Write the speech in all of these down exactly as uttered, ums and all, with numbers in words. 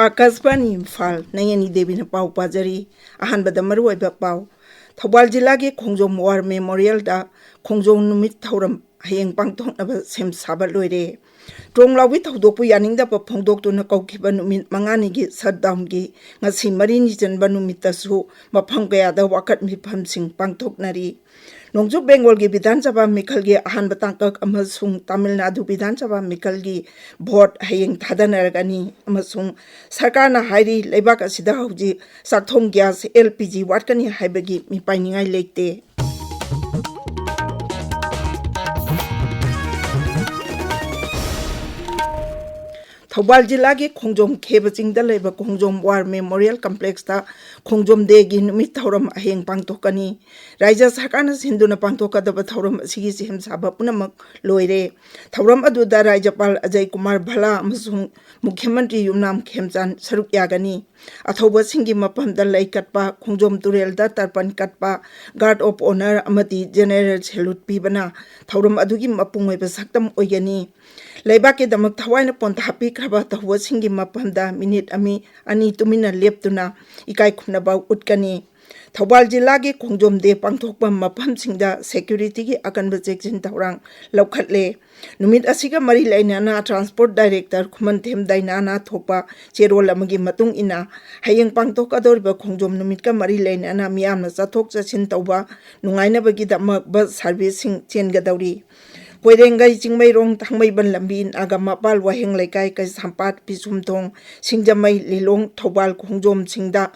ꯑꯥꯀꯥꯁꯕꯥꯅꯤ ꯏꯝꯐꯥꯜ, ꯅꯌꯅꯤ ꯗꯦꯕꯤꯅ ꯄꯥꯎ ꯄꯥꯖꯔꯤ꯫ ꯑꯍꯥꯟꯕꯗ ꯃꯔꯨꯑꯣꯏꯕ ꯄꯥꯎ꯫ ꯊꯧꯕꯥꯜ ꯖꯤꯂꯥꯒꯤ ꯈꯣꯡꯖꯣꯝ ꯋꯥꯔ ꯃꯦꯃꯣꯔꯤꯌꯦꯜꯗ ꯈꯣꯡꯖꯣꯝ ꯅꯨꯃꯤꯠ ꯊꯧꯔꯝ ꯍꯌꯦꯡ ꯄꯥꯡꯊꯣꯛꯅꯕ ꯁꯦꯝ ꯁꯥꯕ ꯂꯣꯏꯔꯦ꯫ ꯇ꯭ꯔꯣꯡꯂꯥꯎꯕꯤ ꯊꯧꯗꯣꯛꯄꯨ ꯌꯥꯅꯤꯡꯗꯕ ꯐꯣꯡꯗꯣꯛꯇꯨꯅ ꯀꯧꯈꯤꯕ ꯅꯨꯃꯤꯠ ꯃꯉꯥꯅꯤꯒꯤ ꯁꯠꯗꯥꯎꯟꯒꯤ ꯉꯁꯤ ꯃꯔꯤꯅꯤ ꯆꯟꯕ ꯅꯨꯃꯤꯠꯇꯁꯨ ꯃꯐꯝ ꯀꯌꯥꯗ ꯋꯥꯀꯠ ꯃꯤꯐꯝꯁꯤꯡ ꯄꯥꯡꯊꯣꯛꯅꯔꯤ꯫ ꯅꯣꯡꯆꯨꯞ ꯕꯦꯡꯒꯣꯜꯒꯤ ꯕꯤꯙꯥꯟ ꯁꯚꯥ ꯃꯤꯈꯜꯒꯤ ꯑꯍꯥꯟꯕ ꯇꯥꯡꯀꯛ ꯑꯃꯁꯨꯡ ꯇꯥꯃꯤꯜ ꯅꯥꯗꯨ ꯕꯤꯙꯥꯟ ꯁꯚꯥ ꯃꯤꯈꯜꯒꯤ ꯚꯣꯠ ꯍꯌꯦꯡ ꯊꯥꯗꯅꯔꯒꯅꯤ ꯑꯃꯁꯨꯡ ꯁꯔꯀꯥꯔꯅ ꯍꯥꯏꯔꯤ, ꯂꯩꯕꯥꯛ ꯑꯁꯤꯗ ꯍꯧꯖꯤꯛ ꯆꯥꯛꯊꯣꯡ ꯒ꯭ꯌꯥꯁ, ꯑꯦꯜ ꯄꯤ ꯖꯤ, ꯋꯥꯠꯀꯅꯤ ꯍꯥꯏꯕꯒꯤ ꯃꯤꯄꯥꯏꯅꯤꯡꯉꯥꯏ ꯂꯩꯇꯦ꯫ ꯊꯧꯕꯥꯜ ꯖꯤꯂꯥꯒꯤ ꯈꯣꯡꯖꯣꯝ ꯈꯦꯕ ꯆꯤꯡꯗ ꯂꯩꯕ ꯈꯣꯡꯖꯣꯝ ꯋꯥꯔ ꯃꯦꯃꯣꯔꯤꯌꯦꯜ ꯀꯝꯄ꯭ꯂꯦꯛꯁꯇ ꯈꯣꯡꯖꯣꯝ ꯗꯦꯒꯤ ꯅꯨꯃꯤꯠ ꯊꯧꯔꯝ ꯍꯌꯦꯡ ꯄꯥꯡꯊꯣꯛꯀꯅꯤ꯫ ꯔꯥꯖ꯭ꯌ ꯁꯔꯀꯥꯔꯅ ꯁꯤꯟꯗꯨꯅ ꯄꯥꯡꯊꯣꯛꯀꯗꯕ ꯊꯧꯔꯝ ꯑꯁꯤꯒꯤ ꯁꯦꯝ ꯁꯥꯕ ꯄꯨꯝꯅꯃꯛ ꯂꯣꯏꯔꯦ꯫ ꯊꯧꯔꯝ ꯑꯗꯨꯗ ꯔꯥꯖ꯭ꯌꯄꯥꯜ ꯑꯖꯌ ꯀꯨꯃꯥꯔ ꯚꯜꯂꯥ ꯑꯃꯁꯨꯡ ꯃꯨꯈ꯭ꯌ ꯃꯟꯇ꯭ꯔꯤ ꯌꯨꯝꯅꯥꯝ ꯈꯦꯝꯆꯥꯟ ꯁꯔꯨꯛ ꯌꯥꯒꯅꯤ꯫ ꯑꯊꯧꯕꯁꯤꯡꯒꯤ ꯃꯐꯝꯗ ꯂꯩ ꯀꯠꯄ, ꯈꯣꯡꯖꯣꯝ ꯇꯨꯔꯦꯜꯗ ꯇꯔꯄꯟ ꯀꯠꯄ, ꯒꯥꯔꯗ ꯑꯣꯐ ꯑꯣꯅꯔ ꯑꯃꯗꯤ ꯖꯦꯅꯦꯔꯦꯜ ꯁꯦꯂꯨꯠ ꯄꯤꯕꯅ ꯊꯧꯔꯝ ꯑꯗꯨꯒꯤ ꯃꯄꯨꯡ ꯑꯣꯏꯕ ꯁꯛꯇꯝ ꯑꯣꯏꯒꯅꯤ꯫ ꯂꯩꯕꯥꯛꯀꯤꯗꯃꯛ ꯊꯋꯥꯏꯅ ꯄꯣꯟꯊꯥ ꯄꯤꯈ꯭ꯔꯕ ꯊꯧꯕꯁꯤꯡꯒꯤ ꯃꯐꯝꯗ ꯃꯤꯅꯤꯠ ꯑꯃꯤ-, ꯑꯅꯤ ꯇꯨꯃꯤꯟꯅ ꯂꯦꯞꯇꯨꯅ ꯏꯀꯥꯏ ꯈꯨꯝꯅꯕ ꯎꯠꯀꯅꯤ꯫ ꯊꯧꯕꯥꯜ ꯖꯤꯂꯥꯒꯤ ꯈꯣꯡꯖꯣꯝ ꯗꯦ ꯄꯥꯡꯊꯣꯛꯄ ꯃꯐꯝꯁꯤꯡꯗ ꯁꯦꯀ꯭ꯌꯨꯔꯤꯇꯤꯒꯤ ꯑꯀꯟꯕ ꯆꯦꯛꯁꯤꯟ ꯊꯧꯔꯥꯡ ꯂꯧꯈꯠꯂꯦ꯫ ꯅꯨꯃꯤꯠ ꯑꯁꯤꯒ ꯃꯔꯤ ꯂꯩꯅꯅ ꯇ꯭ꯔꯥꯟꯁꯄꯣꯔꯠ ꯗꯥꯏꯔꯦꯛꯇꯔ ꯈꯨꯃꯟꯊꯦꯝ ꯗꯥꯏꯅꯥꯅ ꯊꯣꯛꯄ ꯆꯦꯔꯣꯜ ꯑꯃꯒꯤ ꯃꯇꯨꯡ ꯏꯟꯅ, ꯍꯌꯦꯡ ꯄꯥꯡꯊꯣꯛꯀꯗꯧꯔꯤꯕ ꯈꯣꯡꯖꯣꯝ ꯅꯨꯃꯤꯠꯀ ꯃꯔꯤ ꯂꯩꯅꯅ ꯃꯤꯌꯥꯝꯅ ꯆꯠꯊꯣꯛ ꯆꯠꯁꯤꯟ ꯇꯧꯕ ꯅꯨꯡꯉꯥꯏꯅꯕꯒꯤꯗꯃꯛ ꯕꯁ ꯁꯥꯔꯚꯤꯁꯁꯤꯡ ꯆꯦꯟꯒꯗꯧꯔꯤ꯫ ꯀꯣꯏꯔꯦꯡꯒꯩ, ꯆꯤꯡꯃꯩꯔꯣꯡ, ꯊꯥꯡꯃꯩꯕꯟ ꯂꯝꯕꯤ, ꯅꯥꯒꯥꯃꯄꯥꯜ, ꯋꯥꯍꯦꯡ ꯂꯩꯀꯥꯏ, ꯀꯩꯁꯥꯝꯄꯥꯠ, ꯄꯤꯁꯨꯝꯊꯣꯡ, ꯁꯤꯡꯖꯃꯩ, ꯂꯤꯂꯣꯡ, ꯊꯧꯕꯥꯜ ꯈꯣꯡꯖꯣꯝꯁꯤꯡꯗ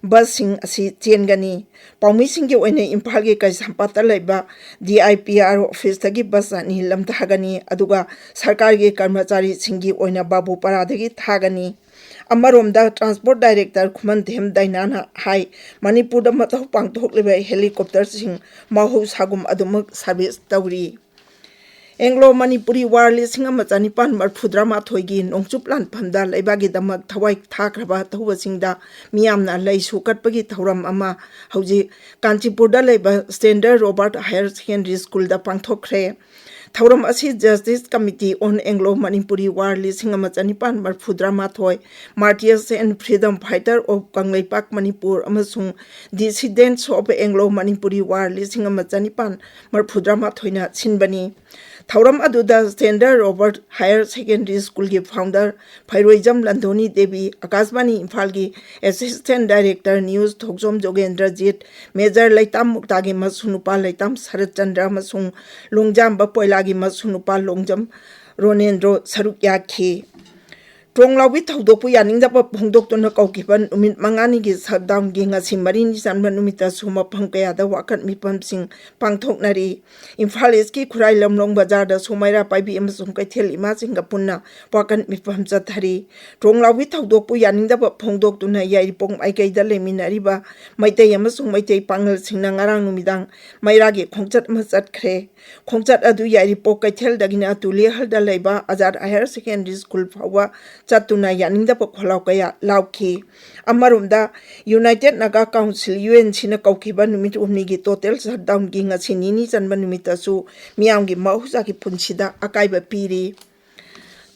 ꯕꯁꯁꯤꯡ ꯑꯁꯤ ꯆꯦꯟꯒꯅꯤ꯫ ꯄꯥꯎꯃꯤꯁꯤꯡꯒꯤ ꯑꯣꯏꯅ ꯏꯝꯐꯥꯜꯒꯤ ꯀꯩꯁꯥꯝꯄꯥꯠꯇ ꯂꯩꯕ D I P R ꯑꯣꯐꯤꯁꯇꯒꯤ bus ꯑꯅꯤ ꯂꯝꯊꯥꯒꯅꯤ, ꯑꯗꯨꯒ ꯁꯔꯀꯥꯔꯒꯤ ꯀꯔꯃꯆꯥꯔꯤꯁꯤꯡꯒꯤ ꯑꯣꯏꯅ ꯕꯥꯕꯨꯄꯥꯔꯥꯗꯒꯤ ꯊꯥꯒꯅꯤ꯫ ꯑꯃꯔꯣꯝꯗ, ꯇ꯭ꯔꯥꯟꯁꯄꯣꯔꯠ ꯗꯥꯏꯔꯦꯛꯇꯔ ꯈꯨꯃꯟꯊꯦꯝ ꯗꯥꯏꯅꯥꯅ ꯍꯥꯏ, ꯃꯅꯤꯄꯨꯔꯗ ꯃꯊꯧ ꯄꯥꯡꯊꯣꯛꯂꯤꯕ ꯍꯦꯂꯤꯀꯣꯞꯇꯔꯁꯤꯡ ꯃꯍꯧꯁꯥꯒꯨꯝ ꯑꯗꯨꯃꯛ ꯁꯥꯔꯚꯤꯁ ꯇꯧꯔꯤ꯫ ꯑꯦꯡꯒ꯭ꯂꯣ ꯃꯅꯤꯄꯨꯔꯤ ꯋꯥꯔ ꯂꯤꯁꯤꯡ ꯑꯃ ꯆꯅꯤꯄꯥꯟ ꯃꯔꯤꯐꯨꯇꯔꯥꯃꯥꯊꯣꯏꯒꯤ ꯅꯣꯡꯆꯨꯞ ꯂꯥꯟꯐꯝꯗ ꯂꯩꯕꯥꯛꯀꯤꯗꯃꯛ ꯊꯋꯥꯏ ꯊꯥꯈ꯭ꯔꯕ ꯊꯧꯕꯁꯤꯡꯗ ꯃꯤꯌꯥꯝꯅ ꯂꯩꯁꯨ ꯀꯠꯄꯒꯤ ꯊꯧꯔꯝ ꯑꯃ ꯍꯧꯖꯤꯛ ꯀꯥꯟꯆꯤꯄꯨꯔꯗ ꯂꯩꯕ ꯁ꯭ꯇꯦꯟꯗꯔ ꯔꯣꯕꯥꯔꯠ ꯍꯥꯌꯔ ꯁꯦꯀꯦꯟꯗꯔꯤ ꯁ꯭ꯀꯨꯜꯗ ꯄꯥꯡꯊꯣꯛꯈ꯭ꯔꯦ꯫ ꯊꯧꯔꯝ ꯑꯁꯤ Justice Committee on Anglo Manipuri War ꯂꯤꯁꯤꯡ ꯑꯃ ꯆꯅꯤꯄꯥꯟ ꯃꯔꯤꯐꯨꯇꯔꯥꯃꯥꯊꯣꯏ, Martyrs and Freedom Fighter of Kangleipak Manipur ꯑꯃꯁꯨꯡ Dissidents of Anglo Manipuri War ꯂꯤꯁꯤꯡ ꯑꯃ ꯆꯅꯤꯄꯥꯟ ꯃꯔꯤꯐꯨꯇꯔꯥꯃꯥꯊꯣꯏꯅ ꯁꯤꯟꯕꯅꯤ꯫ ꯊꯧꯔꯝ ꯑꯗꯨꯗ Standard Robert Higher Secondary Schoolꯒꯤ founder ꯐꯩꯔꯣꯏꯖꯝ ꯂꯟꯗꯣꯅꯤ Devi, ꯑꯀꯥꯁꯕꯥꯅꯤ ꯏꯝꯐꯥꯜꯒꯤ Assistant Director News ꯊꯣꯛꯆꯣꯝ ꯖꯣꯒꯦꯟꯗ꯭ꯔꯖꯤꯠ, Major ꯂꯩꯇꯥꯝ ꯃꯨꯛꯇꯥꯒꯤ ꯃꯁꯨꯅꯨꯄꯥ ꯂꯩꯇꯥꯝ ꯁꯔꯠ ꯆꯟꯗ꯭ꯔ ꯑꯃꯁꯨꯡ ꯂꯣꯡꯖꯥꯝꯕ ꯄꯣꯏꯂꯥꯒꯤ ꯃꯁꯨꯅꯨꯄꯥ ꯂꯣꯡꯖꯝ ꯔꯣꯅꯦꯟꯗ꯭ꯔꯣ ꯁꯔꯨꯛ ꯌꯥꯈꯤ꯫ ꯇ꯭ꯔꯣꯡꯂꯥꯎꯕꯤ ꯊꯧꯗꯣꯛꯄꯨ ꯌꯥꯅꯤꯡꯗꯕ ꯐꯣꯡꯗꯣꯛꯇꯨꯅ ꯀꯧꯈꯤꯕ ꯅꯨꯃꯤꯠ ꯃꯉꯥꯅꯤꯒꯤ shutdownꯒꯤ ꯉꯁꯤ ꯃꯔꯤꯅꯤ ꯆꯟꯕ ꯅꯨꯃꯤꯠꯇꯁꯨ ꯃꯐꯝ ꯀꯌꯥꯗ ꯋꯥꯀꯠ ꯃꯤꯐꯝꯁꯤꯡ ꯄꯥꯡꯊꯣꯛꯅꯔꯤ꯫ ꯏꯝꯐꯥꯜ Eastꯀꯤ ꯈꯨꯔꯥꯏ ꯂꯝꯂꯣꯡ ꯕꯖꯥꯔꯗꯁꯨ ꯃꯩꯔꯥ ꯄꯥꯏꯕꯤ ꯑꯃꯁꯨꯡ ꯀꯩꯊꯦꯜ ꯏꯃꯥꯁꯤꯡꯒ ꯄꯨꯟꯅ ꯋꯥꯀꯠ ꯃꯤꯐꯝ ꯆꯠꯊꯔꯤ꯫ ꯇ꯭ꯔꯣꯡꯂꯥꯎꯕꯤ ꯊꯧꯗꯣꯛꯄꯨ ꯌꯥꯅꯤꯡꯗꯕ ꯐꯣꯡꯗꯣꯛꯇꯨꯅ ꯌꯥꯏꯔꯤꯄꯣꯛ ꯃꯥꯏꯀꯩꯗ ꯂꯩꯃꯤꯟꯅꯔꯤꯕ ꯃꯩꯇꯩ ꯑꯃꯁꯨꯡ ꯃꯩꯇꯩ ꯄꯥꯉꯜꯁꯤꯡꯅ ꯉꯔꯥꯡ ꯅꯨꯃꯤꯗꯥꯡ ꯃꯩꯔꯥꯒꯤ ꯈꯣꯡꯆꯠ ꯑꯃ ꯆꯠꯈ꯭ꯔꯦ꯫ ꯈꯣꯡꯆꯠ ꯑꯗꯨ ꯌꯥꯏꯔꯤꯄꯣꯛ ꯀꯩꯊꯦꯜꯗꯒꯤꯅ ꯇꯨꯂꯤꯍꯜꯗ ꯂꯩꯕ ꯑꯖꯥꯗ Higher Secondary School ꯐꯥꯎꯕ ꯆꯠꯇꯨꯅ ꯌꯥꯅꯤꯡꯗꯕ ꯈꯣꯜꯂꯥꯎ ꯀꯌꯥ ꯂꯥꯎꯈꯤ꯫ ꯑꯃꯔꯣꯝꯗ, United Naga Council, UNCꯅ ꯀꯧꯈꯤꯕ ꯅꯨꯃꯤꯠ ꯍꯨꯝꯅꯤꯒꯤ total shutdownꯒꯤ ꯉꯁꯤ ꯅꯤꯅꯤ ꯆꯟꯕ ꯅꯨꯃꯤꯠꯇꯁꯨ ꯃꯤꯌꯥꯝꯒꯤ ꯃꯍꯧꯁꯥꯒꯤ ꯄꯨꯟꯁꯤꯗ ꯑꯀꯥꯏꯕ ꯄꯤꯔꯤ꯫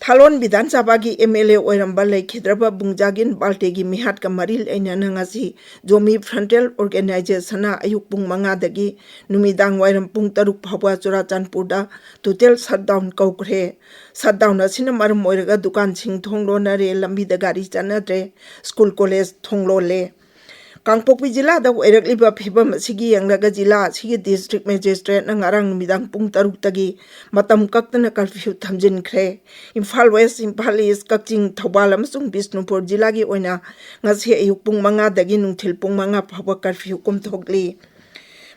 ꯊꯥꯂꯣꯟ ꯕꯤꯙꯥꯟ ꯁꯚꯥꯒꯤ MLA ꯑꯣꯏꯔꯝꯕ ꯂꯩꯈꯤꯗ꯭ꯔꯕ ꯕꯨꯡꯖꯥꯒꯤꯟ ꯕꯥꯜꯇꯦꯒꯤ ꯃꯤꯍꯥꯠꯀ ꯃꯔꯤ ꯂꯩꯅꯅ ꯉꯁꯤ ꯖꯣꯃꯤ Frontal Organizationꯅ ꯑꯌꯨꯛ ꯄꯨꯡ ꯃꯉꯥꯗꯒꯤ ꯅꯨꯃꯤꯗꯥꯡ ꯋꯥꯏꯔꯝ ꯄꯨꯡ ꯇꯔꯨꯛ ꯐꯥꯎꯕ ꯆꯨꯔꯥꯆꯥꯟꯄꯨꯔꯗ total shutdown ꯀꯧꯈ꯭ꯔꯦ꯫ Shutdown ꯑꯁꯤꯅ ꯃꯔꯝ ꯑꯣꯏꯔꯒ ꯗꯨꯀꯥꯟꯁꯤꯡ ꯊꯣꯡ ꯂꯣꯟꯅꯔꯦ, ꯂꯝꯕꯤꯗ ꯒꯥꯔꯤ ꯆꯠꯅꯗ꯭ꯔꯦ, school college ꯊꯣꯡ ꯂꯣꯜꯂꯦ꯫ ꯀꯥꯡꯄꯣꯛꯄꯤ ꯖꯤꯂꯥꯗ ꯑꯣꯏꯔꯛꯂꯤꯕ ꯐꯤꯚꯝ ꯑꯁꯤꯒꯤ ꯌꯦꯡꯂꯒ ꯖꯤꯂꯥ ꯑꯁꯤꯒꯤ District Magistrateꯅ ꯉꯔꯥꯡ ꯅꯨꯃꯤꯗꯥꯡ ꯄꯨꯡ ꯇꯔꯨꯛꯇꯒꯤ ꯃꯇꯝ ꯀꯛꯇꯅ curfew ꯊꯝꯖꯤꯟꯈ꯭ꯔꯦ꯫ Imphal West, Imphal East, ꯀꯛꯆꯤꯡ, ꯊꯧꯕꯥꯜ ꯑꯃꯁꯨꯡ ꯕꯤꯁꯅꯨꯄꯨꯔ ꯖꯤꯂꯥꯒꯤ ꯑꯣꯏꯅ ꯉꯁꯤ ꯑꯌꯨꯛ ꯄꯨꯡ ꯃꯉꯥꯗꯒꯤ ꯅꯨꯡꯊꯤꯜ ꯄꯨꯡ ꯃꯉꯥ ꯐꯥꯎꯕ curfew ꯀꯨꯝꯊꯣꯛꯂꯤ꯫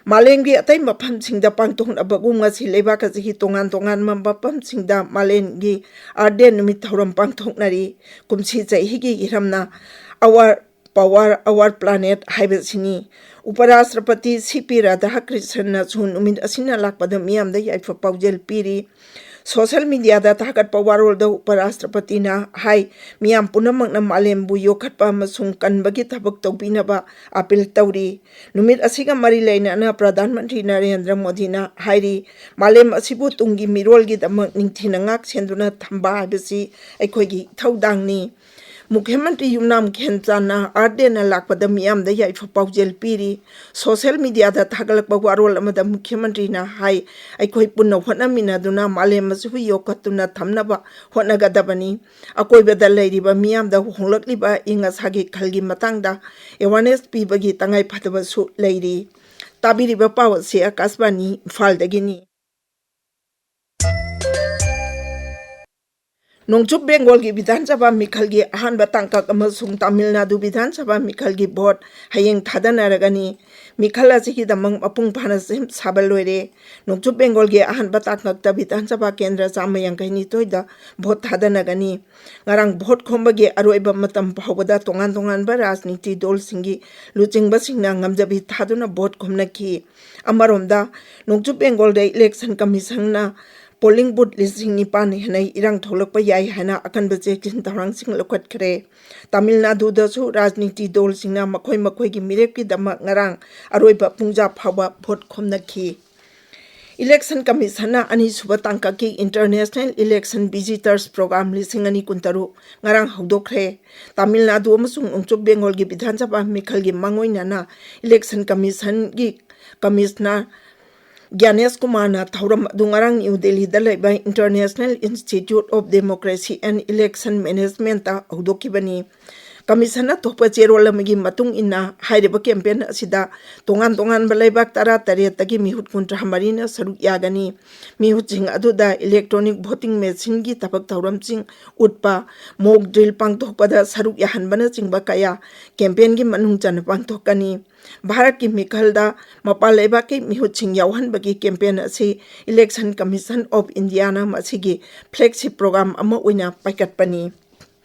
ꯃꯥꯂꯦꯝꯒꯤ ꯑꯇꯩ ꯃꯐꯝꯁꯤꯡꯗ ꯄꯥꯡꯊꯣꯛꯅꯕꯒꯨꯝ ꯉꯁꯤ ꯂꯩꯕꯥꯛ ꯑꯁꯤꯒꯤ ꯇꯣꯉꯥꯟ ꯇꯣꯉꯥꯟꯕ ꯃꯐꯝꯁꯤꯡꯗ ꯃꯥꯂꯦꯝꯒꯤ Earth Day ꯅꯨꯃꯤꯠ ꯊꯧꯔꯝ ꯄꯥꯡꯊꯣꯛꯅꯔꯤ꯫ ꯀꯨꯝꯁꯤ ꯆꯍꯤꯒꯤ ꯏꯔꯝꯅ Our Power, Our Planet ꯍꯥꯏꯕꯁꯤꯅꯤ꯫ ꯎꯄꯔꯥꯁꯇ꯭ꯔꯄꯇꯤ ꯁꯤ ꯄꯤ ꯔꯥꯙꯥꯀ꯭ꯔꯤꯁꯟꯅꯁꯨ ꯅꯨꯃꯤꯠ ꯑꯁꯤꯅ ꯂꯥꯛꯄꯗ ꯃꯤꯌꯥꯝꯗ ꯌꯥꯏꯐ ꯄꯥꯎꯖꯦꯜ ꯄꯤꯔꯤ꯫ ꯁꯣꯁꯦꯜ ꯃꯤꯗꯤꯌꯥꯗ ꯊꯥꯒꯠꯄ ꯋꯥꯔꯣꯜꯗ ꯎꯄꯔꯥꯁꯇ꯭ꯔꯄꯇꯤꯅ ꯍꯥꯏ, ꯃꯤꯌꯥꯝ ꯄꯨꯝꯅꯃꯛꯅ ꯃꯥꯂꯦꯝꯕꯨ ꯌꯣꯛꯈꯠꯄ ꯑꯃꯁꯨꯡ ꯀꯟꯕꯒꯤ ꯊꯕꯛ ꯇꯧꯕꯤꯅꯕ ꯑꯥꯄꯤꯜ ꯇꯧꯔꯤ꯫ ꯅꯨꯃꯤꯠ ꯑꯁꯤꯒ ꯃꯔꯤ ꯂꯩꯅꯅ ꯄ꯭ꯔꯙꯥꯟ ꯃꯟꯇ꯭ꯔꯤ ꯅꯔꯦꯟꯗ꯭ꯔ ꯃꯣꯗꯤꯅ ꯍꯥꯏꯔꯤ, ꯃꯥꯂꯦꯝ ꯑꯁꯤꯕꯨ ꯇꯨꯡꯒꯤ ꯃꯤꯔꯣꯜꯒꯤꯗꯃꯛ ꯅꯤꯡꯊꯤꯅ ꯉꯥꯛ ꯁꯦꯟꯗꯨꯅ ꯊꯝꯕ ꯍꯥꯏꯕꯁꯤ ꯑꯩꯈꯣꯏꯒꯤ ꯏꯊꯧꯗꯥꯡꯅꯤ꯫ ꯃꯨꯈ꯭ꯌ ꯃꯟꯇ꯭ꯔꯤ ꯌꯨꯝꯅꯥꯝ ꯈꯦꯟꯆꯥꯟꯅ ꯑꯥꯔꯠ ꯗꯦꯅ ꯂꯥꯛꯄꯗ ꯃꯤꯌꯥꯝꯗ ꯌꯥꯏꯐ ꯄꯥꯎꯖꯦꯜ ꯄꯤꯔꯤ꯫ ꯁꯣꯁꯦꯜ ꯃꯤꯗꯤꯌꯥꯗ ꯊꯥꯒꯠꯂꯛꯄ ꯋꯥꯔꯣꯜ ꯑꯃꯗ ꯃꯨꯈ꯭ꯌ ꯃꯟꯇ꯭ꯔꯤꯅ ꯍꯥꯏ, ꯑꯩꯈꯣꯏ ꯄꯨꯟꯅ ꯍꯣꯠꯅꯃꯤꯟꯅꯗꯨꯅ ꯃꯥꯂꯦꯝ ꯑꯁꯤꯕꯨ ꯌꯣꯛꯈꯠꯇꯨꯅ ꯊꯝꯅꯕ ꯍꯣꯠꯅꯒꯗꯕꯅꯤ꯫ ꯑꯀꯣꯏꯕꯗ ꯂꯩꯔꯤꯕ ꯃꯤꯌꯥꯝꯗ ꯍꯣꯡꯂꯛꯂꯤꯕ ꯑꯏꯪ ꯑꯁꯥꯒꯤ ꯈꯜꯒꯤ ꯃꯇꯥꯡꯗ ꯑꯦꯋꯥꯔꯅꯦꯁ ꯄꯤꯕꯒꯤ ꯇꯉꯥꯏ ꯐꯗꯕꯁꯨ ꯂꯩꯔꯤ꯫ ꯇꯥꯕꯤꯔꯤꯕ ꯄꯥꯎ ꯑꯁꯤ ꯑꯀꯥꯁꯕꯥꯅꯤ ꯏꯝꯐꯥꯜꯗꯒꯤꯅꯤ꯫ ꯅꯣꯡꯆꯨꯞ ꯕꯦꯡꯒꯣꯜꯒꯤ ꯕꯤꯙꯥꯟ ꯁꯚꯥ ꯃꯤꯈꯜꯒꯤ ꯑꯍꯥꯟꯕ ꯇꯥꯡꯀꯛ ꯑꯃꯁꯨꯡ ꯇꯥꯃꯤꯜ ꯅꯥꯗꯨ ꯕꯤꯙꯥꯟ ꯁꯚꯥ ꯃꯤꯈꯜꯒꯤ ꯚꯣꯠ ꯍꯌꯦꯡ ꯊꯥꯗꯅꯔꯒꯅꯤ꯫ ꯃꯤꯈꯜ ꯑꯁꯤꯒꯤꯗꯃꯛ ꯃꯄꯨꯡ ꯐꯥꯅ ꯁꯦꯝ ꯁꯥꯕ ꯂꯣꯏꯔꯦ꯫ ꯅꯣꯡꯆꯨꯞ ꯕꯦꯡꯒꯣꯜꯒꯤ ꯑꯍꯥꯟꯕ ꯇꯥꯡꯀꯛꯇ ꯕꯤꯙꯥꯟ ꯁꯚꯥ ꯀꯦꯟꯗ꯭ꯔ ꯆꯥꯝꯃ ꯌꯥꯡꯈꯩ ꯅꯤꯊꯣꯏꯗ ꯚꯣꯠ ꯊꯥꯗꯅꯒꯅꯤ꯫ ꯉꯔꯥꯡ ꯚꯣꯠ ꯈꯣꯝꯕꯒꯤ ꯑꯔꯣꯏꯕ ꯃꯇꯝ ꯐꯥꯎꯕꯗ ꯇꯣꯉꯥꯟ ꯇꯣꯉꯥꯟꯕ ꯔꯥꯖꯅꯤꯇꯤ ꯗꯜꯁꯤꯡꯒꯤ ꯂꯨꯆꯤꯡꯕꯁꯤꯡꯅ ꯉꯝꯖꯕꯤ ꯊꯥꯗꯨꯅ ꯚꯣꯠ ꯈꯣꯝꯅꯈꯤ꯫ ꯑꯃꯔꯣꯝꯗ, ꯅꯣꯡꯆꯨꯞ ꯕꯦꯡꯒꯣꯜꯗ ꯏꯂꯦꯛꯁꯟ ꯀꯃꯤꯁꯟꯅ ꯄꯣꯂꯤꯡ ꯕꯨꯊ ꯂꯤꯁꯤꯡ ꯅꯤꯄꯥꯟ ꯍꯦꯟꯅ ꯏꯔꯥꯡ ꯊꯣꯛꯂꯛꯄ ꯌꯥꯏ ꯍꯥꯏꯅ ꯑꯀꯟꯕ ꯆꯦꯛꯁꯤꯟ ꯊꯧꯔꯥꯡꯁꯤꯡ ꯂꯧꯈꯠꯈ꯭ꯔꯦ꯫ ꯇꯥꯃꯤꯜ ꯅꯥꯗꯨꯗꯁꯨ ꯔꯥꯖꯅꯤꯇꯤ ꯗꯜꯁꯤꯡꯅ ꯃꯈꯣꯏ ꯃꯈꯣꯏꯒꯤ ꯃꯤꯔꯦꯞꯀꯤꯗꯃꯛ ꯉꯔꯥꯡ ꯑꯔꯣꯏꯕ ꯄꯨꯡꯖꯥ ꯐꯥꯎꯕ ꯚꯣꯠ ꯈꯣꯝꯅꯈꯤ꯫ ꯏꯂꯦꯛꯁꯟ ꯀꯃꯤꯁꯟꯅ ꯑꯅꯤꯁꯨꯕ ꯇꯥꯡꯀꯛꯀꯤ ꯏꯟꯇꯔꯅꯦꯁꯅꯦꯜ ꯏꯂꯦꯛꯁꯟ ꯚꯤꯖꯤꯇꯔꯁ ꯄ꯭ꯔꯣꯒ꯭ꯔꯥꯝ ꯂꯤꯁꯤꯡ ꯑꯅꯤ ꯀꯨꯟꯇꯔꯨꯛ ꯉꯔꯥꯡ ꯍꯧꯗꯣꯛꯈ꯭ꯔꯦ꯫ ꯇꯥꯃꯤꯜ ꯅꯥꯗꯨ ꯑꯃꯁꯨꯡ ꯅꯣꯡꯆꯨꯞ ꯕꯦꯡꯒꯣꯜꯒꯤ ꯕꯤꯙꯥꯟ ꯁꯚꯥ ꯃꯤꯈꯜꯒꯤ ꯃꯥꯡꯑꯣꯏꯅꯅ ꯏꯂꯦꯛꯁꯟ ꯀꯃꯤꯁꯟꯒꯤ ꯀꯃꯤꯁꯅꯔ ꯒ꯭ꯌꯥꯅꯦꯁ ꯀꯨꯃꯥꯔꯅ ꯊꯧꯔꯝ ꯑꯗꯨ ꯉꯔꯥꯡ ꯅ꯭ꯌꯨ ꯗꯦꯜꯂꯤꯗ ꯂꯩꯕ International Institute of Democracy and Election Managementꯇ ꯍꯧꯗꯣꯛꯈꯤꯕꯅꯤ꯫ ꯀꯃꯤꯁꯟꯅ ꯊꯣꯛꯄ ꯆꯦꯔꯣꯜ ꯑꯃꯒꯤ ꯃꯇꯨꯡ ꯏꯟꯅ, ꯍꯥꯏꯔꯤꯕ ꯀꯦꯝꯄꯦꯟ ꯑꯁꯤꯗ ꯇꯣꯉꯥꯟ ꯇꯣꯉꯥꯟꯕ ꯂꯩꯕꯥꯛ ꯇꯔꯥꯇꯔꯦꯠꯇꯒꯤ ꯃꯤꯍꯨꯠ ꯀꯨꯟꯊ꯭ꯔꯥ ꯃꯔꯤꯅ ꯁꯔꯨꯛ ꯌꯥꯒꯅꯤ꯫ ꯃꯤꯍꯨꯠꯁꯤꯡ ꯑꯗꯨꯗ ꯏꯂꯦꯛꯇ꯭ꯔꯣꯅꯤꯛ ꯚꯣꯇꯤꯡ ꯃꯦꯁꯤꯟꯒꯤ ꯊꯕꯛ ꯊꯧꯔꯝꯁꯤꯡ ꯎꯠꯄ, ꯃꯣꯛ ꯗ꯭ꯔꯤꯜ ꯄꯥꯡꯊꯣꯛꯄꯗ ꯁꯔꯨꯛ ꯌꯥꯍꯟꯕꯅꯆꯤꯡꯕ ꯀꯌꯥ ꯀꯦꯝꯄꯦꯟꯒꯤ ꯃꯅꯨꯡ ꯆꯟꯅ ꯄꯥꯡꯊꯣꯛꯀꯅꯤ꯫ ꯚꯥꯔꯠꯀꯤ ꯃꯤꯈꯜꯗ ꯃꯄꯥꯟ ꯂꯩꯕꯥꯛꯀꯤ ꯃꯤꯍꯨꯠꯁꯤꯡ ꯌꯥꯎꯍꯟꯕꯒꯤ ꯀꯦꯝꯄꯦꯟ ꯑꯁꯤ Election Commission of Indiaꯅ ꯃꯁꯤꯒꯤ flagship program ꯑꯃ ꯑꯣꯏꯅ ꯄꯥꯏꯈꯠꯄꯅꯤ꯫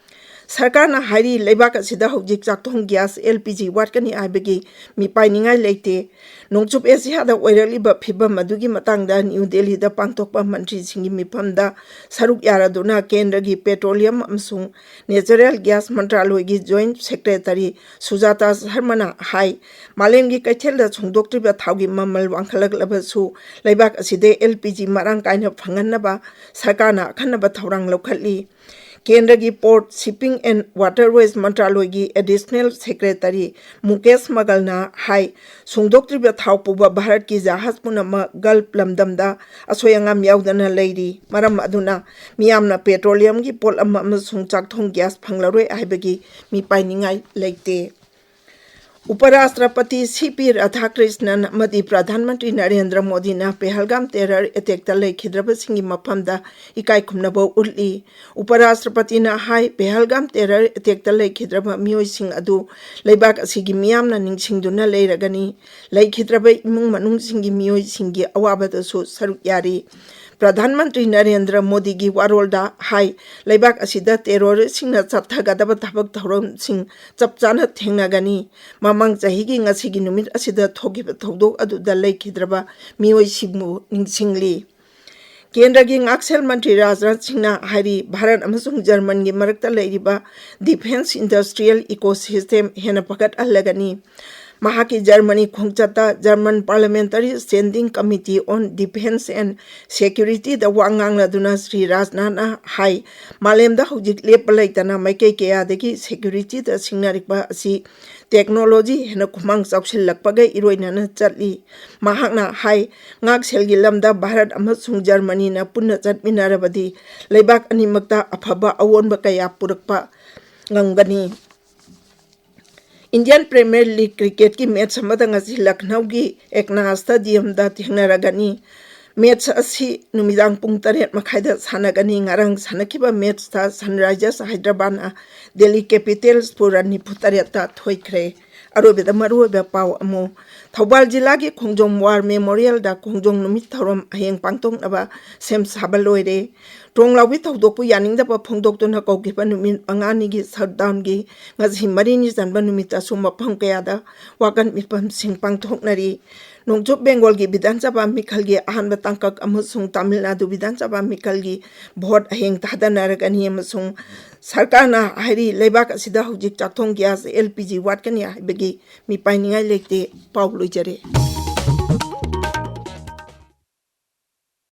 ꯁꯔꯀꯥꯔꯅ ꯍꯥꯏꯔꯤ, ꯂꯩꯕꯥꯛ ꯑꯁꯤꯗ ꯍꯧꯖꯤꯛ ꯆꯥꯛꯊꯣꯡ ꯒ꯭ꯌꯥꯁ, L P G, ꯋꯥꯠꯀꯅꯤ ꯍꯥꯏꯕꯒꯤ ꯃꯤꯄꯥꯏꯅꯤꯡꯉꯥꯏ ꯂꯩꯇꯦ꯫ ꯅꯣꯡꯆꯨꯞ ꯑꯦꯁꯤꯌꯥꯗ ꯑꯣꯏꯔꯛꯂꯤꯕ ꯐꯤꯕꯝ ꯑꯗꯨꯒꯤ ꯃꯇꯥꯡꯗ ꯅ꯭ꯌꯨ ꯗꯦꯜꯂꯤꯗ ꯄꯥꯡꯊꯣꯛꯄ ꯃꯟꯇ꯭ꯔꯤꯁꯤꯡꯒꯤ ꯃꯤꯐꯝꯗ ꯁꯔꯨꯛ ꯌꯥꯔꯗꯨꯅ ꯀꯦꯟꯗ꯭ꯔꯒꯤ ꯄꯦꯇ꯭ꯔꯣꯂꯤꯌꯝ ꯑꯃꯁꯨꯡ ꯅꯦꯆꯔꯦꯜ ꯒ꯭ꯌꯥꯁ ꯃꯟꯇ꯭ꯔꯥꯂꯣꯏꯒꯤ ꯖꯣꯏꯟꯠ ꯁꯦꯀ꯭ꯔꯦꯇꯔꯤ ꯁꯨꯖꯥꯇꯥ ꯁꯔꯃꯅ ꯍꯥꯏ, ꯃꯥꯂꯦꯝꯒꯤ ꯀꯩꯊꯦꯜꯗ ꯁꯨꯡꯗꯣꯛꯇ꯭ꯔꯤꯕ ꯊꯥꯎꯒꯤ ꯃꯃꯜ ꯋꯥꯡꯈꯠꯂꯛꯂꯕꯁꯨ ꯂꯩꯕꯥꯛ ꯑꯁꯤꯗ L P G ꯃꯔꯥꯡ ꯀꯥꯏꯅ ꯐꯪꯍꯟꯅꯕ ꯁꯔꯀꯥꯔꯅ ꯑꯈꯟꯅꯕ ꯊꯧꯔꯥꯡ ꯂꯧꯈꯠꯂꯤ꯫ ꯀꯦꯟꯗ꯭ꯔꯒꯤ ꯄꯣꯔꯠ, ꯁꯤꯞꯄꯤꯡ ꯑꯦꯟ ꯋꯥꯇꯔꯋꯦꯁ ꯃꯟꯇ꯭ꯔꯥꯂꯣꯏꯒꯤ ꯑꯦꯗꯤꯁꯅꯦꯜ ꯁꯦꯀ꯭ꯔꯦꯇꯔꯤ ꯃꯨꯀꯦꯁ ꯃꯒꯜꯅ ꯍꯥꯏ, ꯁꯨꯡꯗꯣꯛꯇ꯭ꯔꯤꯕ ꯊꯥꯎ ꯄꯨꯕ ꯚꯥꯔꯠꯀꯤ ꯖꯍꯥꯖ ꯄꯨꯝꯅꯃꯛ ꯒꯜꯐ ꯂꯝꯗꯝꯗ ꯑꯁꯣꯏ ꯑꯉꯥꯝ ꯌꯥꯎꯗꯅ ꯂꯩꯔꯤ꯫ ꯃꯔꯝ ꯑꯗꯨꯅ ꯃꯤꯌꯥꯝꯅ ꯄꯦꯇ꯭ꯔꯣꯂꯤꯌꯝꯒꯤ ꯄꯣꯠꯂꯝ ꯑꯃꯁꯨꯡ ꯆꯥꯛꯊꯣꯡ ꯒ꯭ꯌꯥꯁ ꯐꯪꯂꯔꯣꯏ ꯍꯥꯏꯕꯒꯤ ꯃꯤꯄꯥꯏꯅꯤꯡꯉꯥꯏ ꯂꯩꯇꯦ꯫ ꯎꯄꯔꯥꯁꯇ꯭ꯔꯄꯇꯤ ꯁꯤ ꯄꯤ ꯔꯥꯙꯥꯀ꯭ꯔꯤꯁꯅꯟ ꯑꯃꯗꯤ ꯄ꯭ꯔꯙꯥꯟ ꯃꯟꯇ꯭ꯔꯤ ꯅꯔꯦꯟꯗ꯭ꯔ ꯃꯣꯗꯤꯅ ꯄꯦꯍꯜꯒꯥꯝ ꯇꯦꯔꯔ ꯑꯦꯇꯦꯛꯇ ꯂꯩꯈꯤꯗ꯭ꯔꯕꯁꯤꯡꯒꯤ ꯃꯐꯝꯗ ꯏꯀꯥꯏ ꯈꯨꯝꯅꯕ ꯎꯠꯂꯤ꯫ ꯎꯄꯔꯥꯁꯇ꯭ꯔꯄꯇꯤꯅ ꯍꯥꯏ, ꯄꯦꯍꯜꯒꯥꯝ ꯇꯦꯔꯔ ꯑꯦꯇꯦꯛꯇ ꯂꯩꯈꯤꯗ꯭ꯔꯕ ꯃꯤꯑꯣꯏꯁꯤꯡ ꯑꯗꯨ ꯂꯩꯕꯥꯛ ꯑꯁꯤꯒꯤ ꯃꯤꯌꯥꯝꯅ ꯅꯤꯡꯁꯤꯡꯗꯨꯅ ꯂꯩꯔꯒꯅꯤ꯫ ꯂꯩꯈꯤꯗ꯭ꯔꯕ ꯏꯃꯨꯡ ꯃꯅꯨꯡꯁꯤꯡꯒꯤ ꯃꯤꯑꯣꯏꯁꯤꯡꯒꯤ ꯑꯋꯥꯕꯗꯁꯨ ꯁꯔꯨꯛ ꯌꯥꯔꯤ꯫ ꯄ꯭ꯔꯙꯥꯟ ꯃꯟꯇ꯭ꯔꯤ ꯅꯔꯦꯟꯗ꯭ꯔ ꯃꯣꯗꯤꯒꯤ ꯋꯥꯔꯣꯜꯗ ꯍꯥꯏ, ꯂꯩꯕꯥꯛ ꯑꯁꯤꯗ ꯇꯦꯔꯣꯔꯤꯁꯁꯤꯡꯅ ꯆꯠꯊꯒꯗꯕ ꯊꯕꯛ ꯊꯧꯔꯝꯁꯤꯡ ꯆꯞ ꯆꯥꯅ ꯊꯦꯡꯅꯒꯅꯤ꯫ ꯃꯃꯥꯡ ꯆꯍꯤꯒꯤ ꯉꯁꯤꯒꯤ ꯅꯨꯃꯤꯠ ꯑꯁꯤꯗ ꯊꯣꯛꯈꯤꯕ ꯊꯧꯗꯣꯛ ꯑꯗꯨꯗ ꯂꯩꯈꯤꯗ꯭ꯔꯕ ꯃꯤꯑꯣꯏꯁꯤꯡꯕꯨ ꯅꯤꯡꯁꯤꯡꯂꯤ꯫ ꯀꯦꯟꯗ꯭ꯔꯒꯤ ꯉꯥꯛꯁꯦꯜ ꯃꯟꯇ꯭ꯔꯤ ꯔꯥꯖꯅꯥꯊ ꯁꯤꯡꯅ ꯍꯥꯏꯔꯤ, ꯚꯥꯔꯠ ꯑꯃꯁꯨꯡ ꯖꯔꯃꯟꯒꯤ ꯃꯔꯛꯇ ꯂꯩꯔꯤꯕ ꯗꯤꯐꯦꯟꯁ ꯏꯟꯗꯁꯇ꯭ꯔꯤꯌꯦꯜ ꯏꯀꯣꯁꯤꯁꯇꯦꯝ ꯍꯦꯟꯅ ꯐꯒꯠꯍꯜꯂꯒꯅꯤ꯫ ꯃꯍꯥꯛꯀꯤ ꯖꯔꯃꯅꯤ ꯈꯣꯡꯆꯠꯇ German Parliamentary Standing Committee on Defense and Security ꯗ ꯋꯥ ꯉꯥꯡꯂꯗꯨꯅ ꯁ꯭ꯔꯤ ꯔꯥꯖꯅꯥꯊꯅ ꯍꯥꯏ, ꯃꯥꯂꯦꯝꯗ ꯍꯧꯖꯤꯛ ꯂꯦꯞꯄ ꯂꯩꯇꯅ ꯃꯥꯏꯀꯩ ꯀꯌꯥꯗꯒꯤ ꯁꯦꯀ꯭ꯌꯨꯔꯤꯇꯤꯗ ꯁꯤꯡꯅꯔꯛꯄ ꯑꯁꯤ ꯇꯦꯛꯅꯣꯂꯣꯖꯤ ꯍꯦꯟꯅ ꯈꯨꯃꯥꯡ ꯆꯥꯎꯁꯤꯜꯂꯛꯄꯒ ꯏꯔꯣꯏꯅꯅ ꯆꯠꯂꯤ꯫ ꯃꯍꯥꯛꯅ ꯍꯥꯏ, ꯉꯥꯛꯁꯦꯜꯒꯤ ꯂꯝꯗ ꯚꯥꯔꯠ ꯑꯃꯁꯨꯡ ꯖꯔꯃꯅꯤꯅ ꯄꯨꯟꯅ ꯆꯠꯃꯤꯟꯅꯔꯕꯗꯤ ꯂꯩꯕꯥꯛ ꯑꯅꯤꯃꯛꯇ ꯑꯐꯕ ꯑꯑꯣꯟꯕ ꯀꯌꯥ ꯄꯨꯔꯛꯄ ꯉꯝꯒꯅꯤ꯫ ꯏꯟꯗꯤꯌꯟ ꯄ꯭ꯔꯤꯃꯤꯌꯔ ꯂꯤꯒ ꯀ꯭ꯔꯤꯀꯦꯠꯀꯤ ꯃꯦꯠꯆ ꯑꯃꯗ ꯉꯁꯤ ꯂꯈꯅꯧꯒꯤ ꯑꯦꯛꯅꯥ ꯁ꯭ꯇꯦꯗꯤꯌꯝꯗ ꯊꯦꯡꯅꯔꯒꯅꯤ꯫ ꯃꯦꯠꯆ ꯑꯁꯤ ꯅꯨꯃꯤꯗꯥꯡ ꯄꯨꯡ ꯇꯔꯦꯠ ꯃꯈꯥꯏꯗ ꯁꯥꯟꯅꯒꯅꯤ꯫ ꯉꯔꯥꯡ ꯁꯥꯟꯅꯈꯤꯕ ꯃꯦꯠꯆꯇ ꯁꯟꯔꯥꯏꯖꯔꯁ ꯍꯥꯏꯗ꯭ꯔꯕꯥꯗꯅ ꯗꯦꯜꯂꯤ ꯀꯦꯄꯤꯇꯦꯜꯁꯄꯨ ꯔꯟ ꯅꯤꯐꯨ ꯇꯔꯦꯠꯇ ꯊꯣꯏꯈ꯭ꯔꯦ꯫ ꯑꯔꯣꯏꯕꯗ ꯃꯔꯨꯑꯣꯏꯕ ꯄꯥꯎ ꯑꯃꯨꯛ, ꯊꯧꯕꯥꯜ ꯖꯤꯂꯥꯒꯤ ꯈꯣꯡꯖꯣꯝ ꯋꯥꯔ ꯃꯦꯃꯣꯔꯤꯌꯦꯜꯗ ꯈꯣꯡꯖꯣꯝ ꯅꯨꯃꯤꯠ ꯊꯧꯔꯝ ꯍꯌꯦꯡ ꯄꯥꯡꯊꯣꯛꯅꯕ ꯁꯦꯝ ꯁꯥꯕ ꯂꯣꯏꯔꯦ꯫ ꯇ꯭ꯔꯣꯡꯂꯥꯎꯕꯤ ꯊꯧꯗꯣꯛꯄꯨ ꯌꯥꯅꯤꯡꯗꯕ ꯐꯣꯡꯗꯣꯛꯇꯨꯅ ꯀꯧꯈꯤꯕ ꯅꯨꯃꯤꯠ ꯃꯉꯥꯅꯤꯒꯤ ꯁꯠꯗꯥꯎꯟꯒꯤ ꯉꯁꯤ ꯃꯔꯤꯅꯤ ꯆꯟꯕ ꯅꯨꯃꯤꯠꯇꯁꯨ ꯃꯐꯝ ꯀꯌꯥꯗ ꯋꯥꯀꯠ ꯃꯤꯐꯝꯁꯤꯡ ꯄꯥꯡꯊꯣꯛꯅꯔꯤ꯫ ꯅꯣꯡꯆꯨꯞ ꯕꯦꯡꯒꯣꯜꯒꯤ ꯕꯤꯙꯥꯟ ꯁꯚꯥ ꯃꯤꯈꯜꯒꯤ ꯑꯍꯥꯟꯕ ꯇꯥꯡꯀꯛ ꯑꯃꯁꯨꯡ ꯇꯥꯃꯤꯜ ꯅꯥꯗꯨ ꯕꯤꯙꯥꯟ ꯁꯚꯥ ꯃꯤꯈꯜꯒꯤ ꯚꯣꯠ ꯍꯌꯦꯡ ꯊꯥꯗꯅꯔꯒꯅꯤ ꯑꯃꯁꯨꯡ ꯁꯔꯀꯥꯔꯅ ꯍꯥꯏꯔꯤ, ꯂꯩꯕꯥꯛ ꯑꯁꯤꯗ ꯍꯧꯖꯤꯛ ꯆꯥꯛꯊꯣꯡ ꯒ꯭ꯌꯥꯁ, ꯑꯦꯜ ꯄꯤ ꯖꯤ, ꯋꯥꯠꯀꯅꯤ ꯍꯥꯏꯕꯒꯤ ꯃꯤꯄꯥꯏꯅꯤꯡꯉꯥꯏ ꯂꯩꯇꯦ꯫ ꯄꯥꯎ ꯂꯣꯏꯖꯔꯦ꯫